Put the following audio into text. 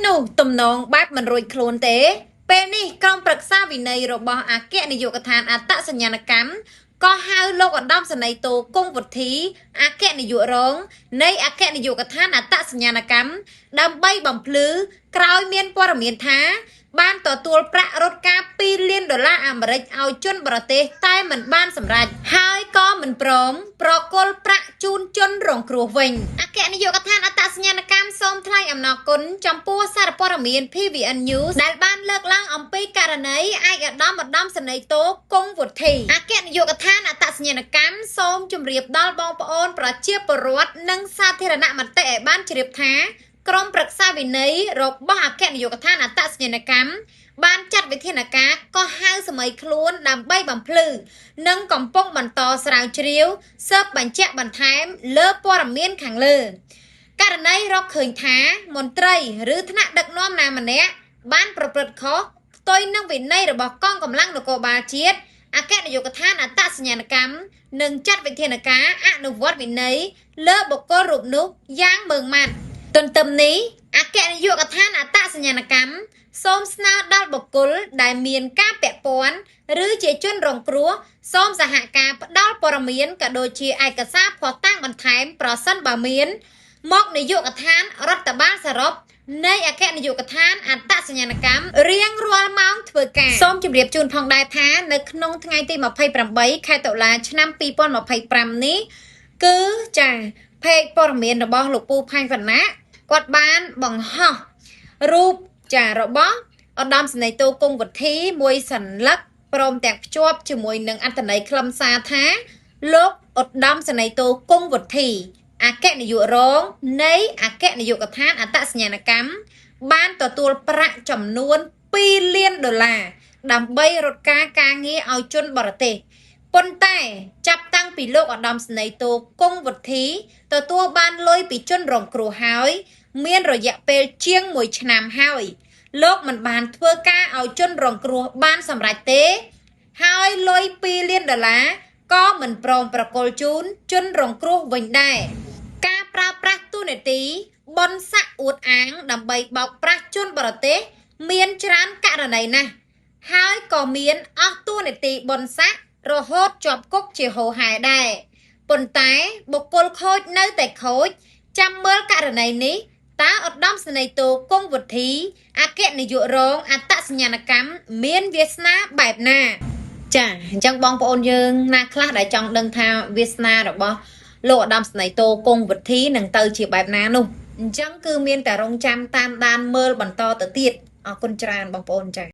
នោះទំនងបែបមិនរួចខ្លួនទេ ពេលនេះក្រុមប្រឹក្សាវិន័យរបស់អគ្គនាយកដ្ឋានអត្តសញ្ញាណកម្មក៏ហៅលោកឧត្តមសេនីយ៍តូគង់វុធីអគ្គនាយករងនៃអគ្គនាយកដ្ឋានអត្តសញ្ញាណកម្មដើម្បីបំភ្លឺក្រោយមានព័ត៌មានថា បានទទួលប្រាក់រត់ការ2លានដុល្លារអាមេរិកឲ្យជនបរទេសតែមិនបានសម្រេចហើយក៏មិនព្រមប្រគល់ប្រាក់ជូនជនរងគ្រោះវិញអគ្គនាយកដ្ឋានអត្តសញ្ញាណកម្មសូមថ្លែងអំណរគុណចំពោះសារព័ត៌មាន PVN News ដែលបានលើកឡើងអំពីករណីឯកឧត្តមឧត្តមសេនីយ៍តូគង់វុធីអគ្គនាយកដ្ឋានអត្តសញ្ញាណកម្មសូមជម្រាបដល់បងប្អូនប្រជាពលរដ្ឋនិងសាធារណមតិឲ្យបានជ្រាបថា ក្រុមប្រឹក្សាវិន័យរបស់អគ្គនាយកដ្ឋានអត្តសញ្ញាណកម្មបានចាត់វិធានការកោះហៅសម័យខ្លួនដើម្បីបំភ្លឺនិងកំពុងបន្តស្រាវជ្រាវស៊ើបបញ្ជាក់បន្ថែមលើព័ត៌មានខាងលើករណីរកឃើញថាមន្ត្រីឬថ្នាក់ដឹកនាំណាម្នាក់បានប្រព្រឹត្តខុសផ្ទុយនឹងវិន័យរបស់កងកម្លាំងនគរបាលជាតិអគ្គនាយកដ្ឋានអត្តសញ្ញាណកម្មនឹងចាត់វិធានការអនុវត្តវិន័យលើបុគ្គលរូបនោះយ៉ាងម៉ឺងម៉ាត់ ទន្ទឹមនេះអគ្គនាយកដ្ឋានអត្តសញ្ញាណកម្មសូមស្នើដល់បុគ្គលដែលមានការពាក់ព័ន្ធឬជាជនរងគ្រោះសូមសហការផ្ដល់ព័ត៌មានក៏ដូចជាឯកសារភស្តុតាងបន្ថែមប្រសិនបើមានមកនាយកដ្ឋានរដ្ឋបាលសរុបនៃអគ្គនាយកដ្ឋានអត្តសញ្ញាណកម្មរៀងរាល់ម៉ោងធ្វើការសូមជម្រាបជូនផងដែរថានៅក្នុងថ្ងៃទី28ខែតុលាឆ្នាំ2025នេះគឺចាផេកព័ត៌មានរបស់លោកពូផាញ់វណ្ណៈគាត់បានបង្ហោះរូបចារបស់ឧត្តមសេនីយ៍តូគង់វុធីមួយសន្លឹកព្រមទាំងភ្ជាប់ជាមួយនឹងអត្ថន័យខ្លឹមសារថាលោកឧត្តមសេនីយ៍តូគង់វុធីអគ្គនាយករងនៃអគ្គនាយកដ្ឋានអត្តសញ្ញាណកម្មបានទទួលប្រាក់ចំនួន2លានដុល្លារដើម្បីរត់ការការងារឲ្យជនបរទេសប៉ុន្តែចាប់តាំងពីលោកឧត្តមសេនីយ៍តូគង់វុធីទទួលបានលុយពីជនរងគ្រោះហើយមានរយៈពេលជាង1ឆ្នាំហើយលោកមិនបានធ្វើការឲ្យជនរងគ្រោះបានសម្រេចទេហើយលុយ2លានដុល្លារក៏មិនព្រមប្រគល់ជូនជនរងគ្រោះវិញដែរការប្រើប្រាស់ទូនាទីបនស័កអួតអាងដើម្បីបោកប្រាស់ជនបរទេសមានច្រើនករណីណាស់ហើយក៏មានអស់ទូនាទីបនស័ករហូតជាប់គុកជាហូរហែដែរប៉ុន្តែបុគ្គលខូចនៅតែខូចចាំមើលករណីនេះតើឧត្តមសេនីយ៍តូគង់វុធីអគ្គនាយករងអត្តសញ្ញាណកម្មមានវាសនាបែបណាចាអញ្ចឹងបងប្អូនយើងណាខ្លះដែលចង់ដឹងថាវាសនារបស់លោកឧត្តមសេនីយ៍តូគង់វុធីនឹងទៅជាបែបណានោះអញ្ចឹងគឺមានតែរងចាំតាមដានមើលបន្តទៅទៀតអរគុណច្រើនបងប្អូនចា